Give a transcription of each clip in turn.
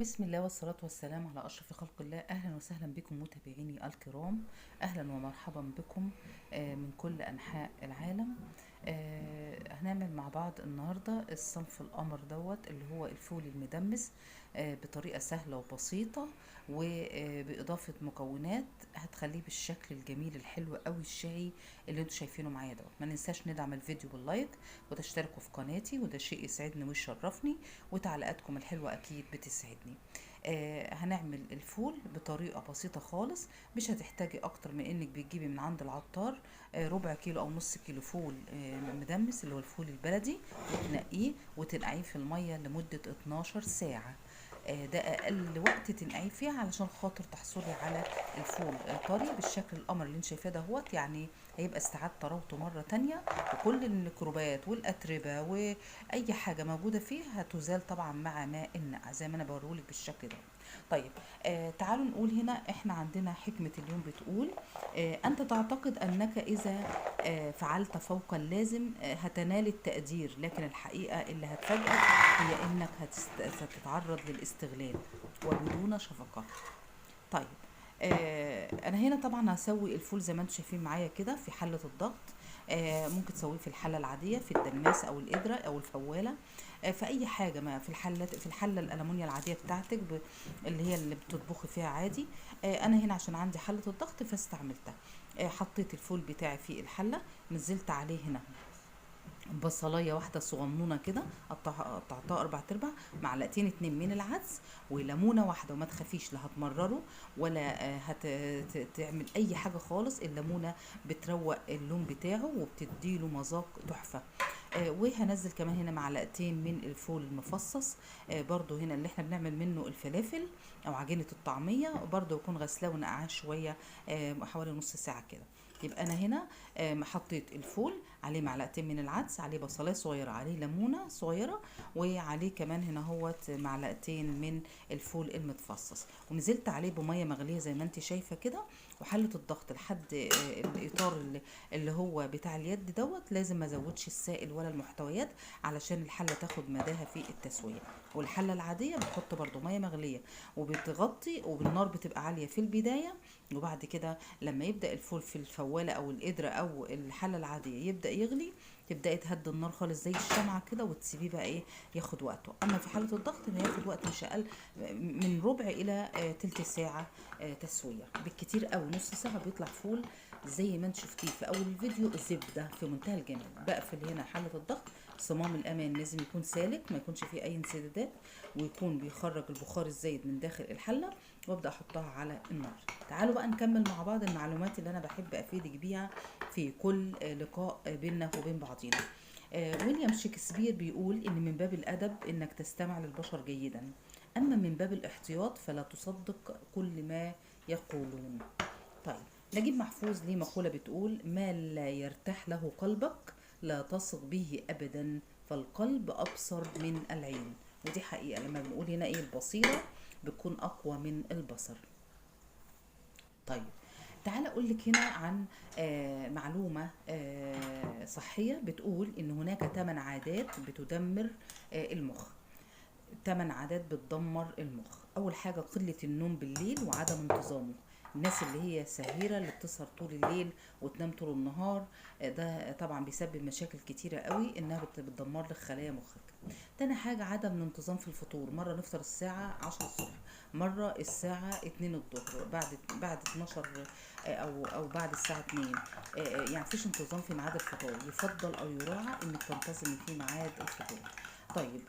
بسم الله والصلاة والسلام على أشرف خلق الله. أهلا وسهلا بكم متابعيني الكرام، أهلا ومرحبا بكم من كل أنحاء العالم. هنعمل مع بعض النهاردة الصنف القمر دوت اللي هو الفول المدمس بطريقة سهلة وبسيطة وبإضافة مكونات هتخليه بالشكل الجميل الحلو قوي الشهي اللي انتوا شايفينه معايا دوت. ما ننساش ندعم الفيديو بال like وتشتركوا في قناتي، وده شيء يسعدني ويشرفني، وتعليقاتكم الحلوة أكيد بتسعدني. هنعمل الفول بطريقة بسيطة خالص، مش هتحتاجي اكتر من انك بتجيبي من عند العطار ربع كيلو او نص كيلو فول مدمس اللي هو الفول البلدي، وتنقيه وتنقعيه في المية لمدة 12 ساعة. ده اقل وقت تنقعيه فيها علشان خاطر تحصلي على الفول طري بالشكل القمر اللي انت شايفاه دهوت. يعني هيبقى استعاد طراوته مرة تانية، وكل الميكروبات والاتربه واي حاجة موجودة فيه هتزال طبعا مع ماء النقع زي ما انا بوريهولك بالشكل ده. طيب تعالوا نقول هنا احنا عندنا حكمه اليوم بتقول انت تعتقد انك اذا فعلت فوق اللازم هتنال التقدير، لكن الحقيقة اللي هتفاجئك هي انك هتتعرض للاستغلال وبدون شفقة. طيب انا هنا طبعا هسوي الفول زي ما انتم شايفين معايا كده في حله الضغط. ممكن تسويه في الحلة العادية، في الدماس او القدرة او الفواله، في اي حاجة، ما في الحلة، في الحلة الالومنيا العادية بتاعتك اللي هي اللي بتطبخي فيها عادي. انا هنا عشان عندي حله الضغط فاستعملتها. حطيت الفول بتاعي في الحلة، نزلت عليه هنا بصلايه واحدة صغنونه كده قطعتها 4/4، معلقتين 2 من العدس، وليمونه واحدة، وما تخافيش لا هتمرره ولا هتعمل اي حاجة خالص. الليمونه بتروق اللون بتاعه وبتديله مذاق تحفة. وهنزل كمان هنا معلقتين من الفول المفصص، برضو هنا اللي احنا بنعمل منه الفلافل او عجينه الطعمية، برضو يكون غسلاه ونقعاه شوية حوالي نص ساعة كده. يبقى انا هنا حطيت الفول عليه معلقتين من العدس، عليه بصلايه صغيرة، عليه ليمونه صغيرة، وعليه كمان هنا هوت معلقتين من الفول المتفصص، ونزلت عليه بميه مغليه زي ما انت شايفه كده. وحله الضغط لحد الاطار اللي هو بتاع اليد دوت، لازم ما ازودش السائل ولا المحتويات علشان الحلة تاخد مداها في التسوية. والحله العادية بتحط برده مية مغليه وبتغطي، وبالنار بتبقى عالية في البداية، وبعد كده لما يبدا الفول في الفواله او القدرة او الحلة العادية يبدا يغلي، تبداي تهدي النار خالص زي الشمعة كده، وتسيبيه بقى ايه ياخد وقته. اما في حاله الضغط هياخد وقت مش اقل من ربع الى تلت ساعة تسويه بالكتير، او نص ساعة بيطلع فول زي ما انت شفتيه في اول الفيديو، زبدة في منتهى الجمال. بقفل هنا حله الضغط، صمام الامان لازم يكون سالك، ما يكونش فيه اي انسدادات، ويكون بيخرج البخار الزايد من داخل الحلة، وابدا احطها على النار. تعالوا بقى نكمل مع بعض المعلومات اللي انا بحب افيدك بيها في كل لقاء بيننا وبين بعضينا. ويليام شكسبير بيقول ان من باب الادب انك تستمع للبشر جيدا، اما من باب الاحتياط فلا تصدق كل ما يقولون. طيب نجيب محفوظ ليه مقولة بتقول ما لا يرتاح له قلبك لا تثق به أبدا، فالقلب أبصر من العين. ودي حقيقة، لما بنقول هنا إيه البصيرة بتكون أقوى من البصر. طيب تعال أقول لك هنا عن معلومة صحية بتقول إن هناك 8 عادات بتدمر المخ. 8 عادات بتدمر المخ. أول حاجة قلة النوم بالليل وعدم انتظامه. الناس اللي هي سهيرة اللي بتسهر طول الليل وتنام طول النهار، ده طبعا بيسبب مشاكل كتيرة قوي، انها بتدمر لك خلايا مخك. تاني حاجة عدم الانتظام في الفطور، مرة نفطر الساعة 10 الصبح، مرة الساعة 2 الظهر، بعد 12 او بعد الساعة 2، يعني مفيش انتظام في ميعاد الفطور. يفضل او يراعى انك تنتظمي في ميعاد الفطور. طيب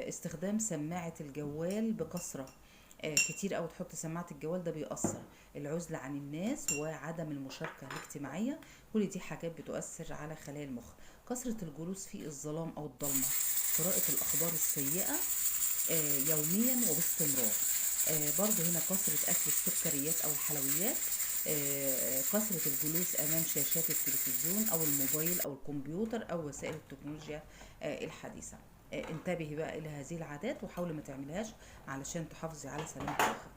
استخدام سماعة الجوال بكثرة، كتير قوي تحط سماعة الجوال، ده بيأثر. العزلة عن الناس وعدم المشاركة الاجتماعية، كل دي حاجات بتؤثر على خلايا المخ. كثرة الجلوس في الظلام أو الضلمة، قراءة الأخبار السيئة يوميا وباستمرار، برضو هنا كثرة أكل السكريات أو الحلويات، كثرة الجلوس أمام شاشات التلفزيون أو الموبايل أو الكمبيوتر أو وسائل التكنولوجيا الحديثة. انتبهي بقى الى هذه العادات وحاولي ما تعملهاش علشان تحافظي على سلامة مخك.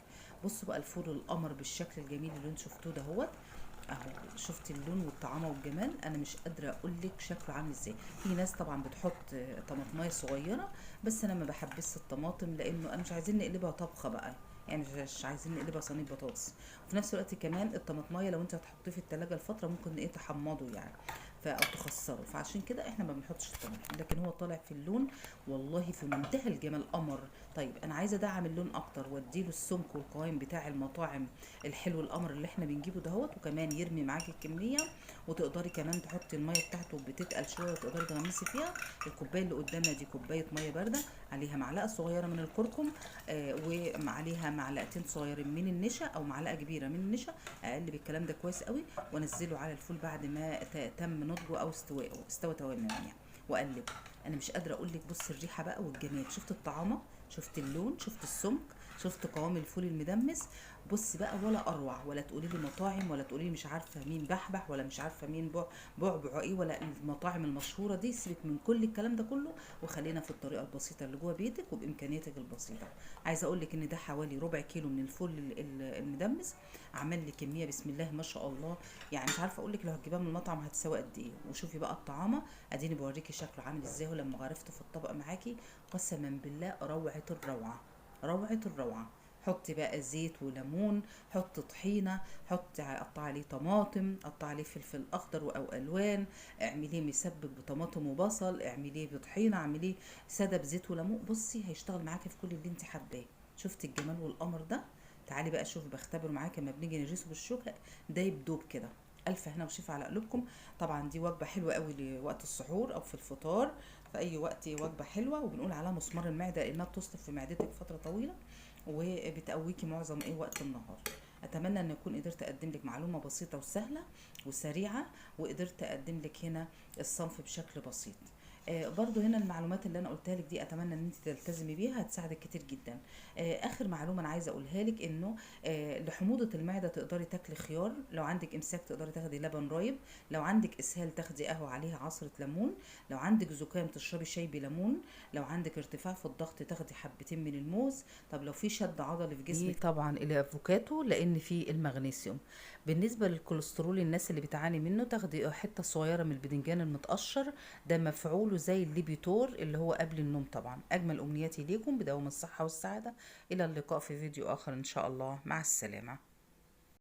بصوا بقى الفول القمر بالشكل الجميل اللي انتوا شفتوه دهوت. اهو شفتي اللون والطعامه والجمال، انا مش قادرة اقول لك شكله عامل ازاي. في ناس طبعا بتحط طماطمايه صغيرة، بس انا ما بحبش الطماطم لانه انا مش عايزين نقلبها طبخه بقى، يعني مش عايزين نقلبها صينية بطاطس. وفي نفس الوقت كمان الطماطمايه لو انت هتحطيه في التلاجة لفترة ممكن ايه تحمضه يعني، او تخسره، فعشان كده احنا ما بنحطش الطماطم. لكن هو طالع في اللون والله في منتهى الجمال، قمر. طيب انا عايزه ادعم اللون اكتر واديله السمك والقوام بتاع المطاعم الحلو القمر اللي احنا بنجيبه دهوت، وكمان يرمي معاكي الكمية، وتقدري كمان تحطي المية بتاعته بتتقل شوية وتقدري تغمسي فيها. الكوباية اللي قدامنا دي كوباية مية باردة عليها معلقه صغيرة من الكركم، وعليها معلقتين صغيرين من النشا او معلقه كبيرة من النشا. اقلب الكلام ده كويس قوي وانزله على الفول بعد ما تم نضجه او استوائه، استوى تماما يعني، واقلبه. انا مش قادرة اقول لك، بص الريحة بقى والجمال، شفت الطعامه، شفت اللون، شفت السمك، شفت قوام الفول المدمس. بص بقى ولا اروع، ولا تقولي لي مطاعم، ولا تقولي لي مش عارفه مين بحبح، ولا مش عارفه مين بعبع ايه، ولا المطاعم المشهورة دي. سيبك من كل الكلام ده كله وخلينا في الطريقة البسيطة اللي جوه بيتك وبامكانياتك البسيطة. عايزه اقول لك ان ده حوالي ربع كيلو من الفول المدمس، عمل لي كمية بسم الله ما شاء الله، يعني مش عارفه اقول لك لو هتجيبها من المطعم هتساوي قد ايه. وشوفي بقى الطعامه، اديني بوريكي شكله عامل ازاي ولما غرفته في الطبق معاكي، قسما بالله روعه الروعة، روعه الروعة. حطي بقى زيت وليمون، حطي طحينه، قطعي عليه طماطم، قطعي عليه فلفل اخضر او الوان، اعمليه مسبك بطماطم وبصل، اعمليه بطحينه، اعمليه ساده بزيت وليمون. بصي هيشتغل معاكي في كل اللي انت حباه. شفتي الجمال والقمر ده؟ تعالي بقى شوفي بختبره معاكي لما بنيجي نجرسه بالشوكة ده يبدوب كده. الف هنا وشفا على قلوبكم. طبعا دي وجبة حلوة قوي لوقت السحور او في الفطار، في اي وقت وجبة حلوة، وبنقول عليها مسمار المعدة لانها بتصلب في معدتك فترة طويلة وبتقويكي معظم ايه وقت النهار. اتمنى ان اكون قدرت اقدم لك معلومة بسيطة وسهلة وسريعة، وقدرت اقدم لك هنا الصنف بشكل بسيط. برضو هنا المعلومات اللي انا قلتها لك دي اتمنى ان انت تلتزمي بيها، هتساعدك كتير جدا. اخر معلومة انا عايزه اقولها لك انه لحموضه المعدة تقدري تاكلي خيار، لو عندك امساك تقدري تاخدي لبن رايب، لو عندك اسهال تاخدي قهوة عليها عصره ليمون، لو عندك زكام تشربي شاي بليمون، لو عندك ارتفاع في الضغط تاخدي حبتين من الموز. طب لو في شد عضلي في جسمك طبعا الافوكاتو لان فيه المغنيسيوم. بالنسبة للكوليسترول الناس اللي بتعاني منه تاخدي حتة صغيرة من البدنجان المتقشر، ده مفعوله زي الليبيتور اللي هو قبل النوم. طبعا اجمل امنياتي ليكم بدوام الصحة والسعادة. الى اللقاء في فيديو اخر ان شاء الله، مع السلامة.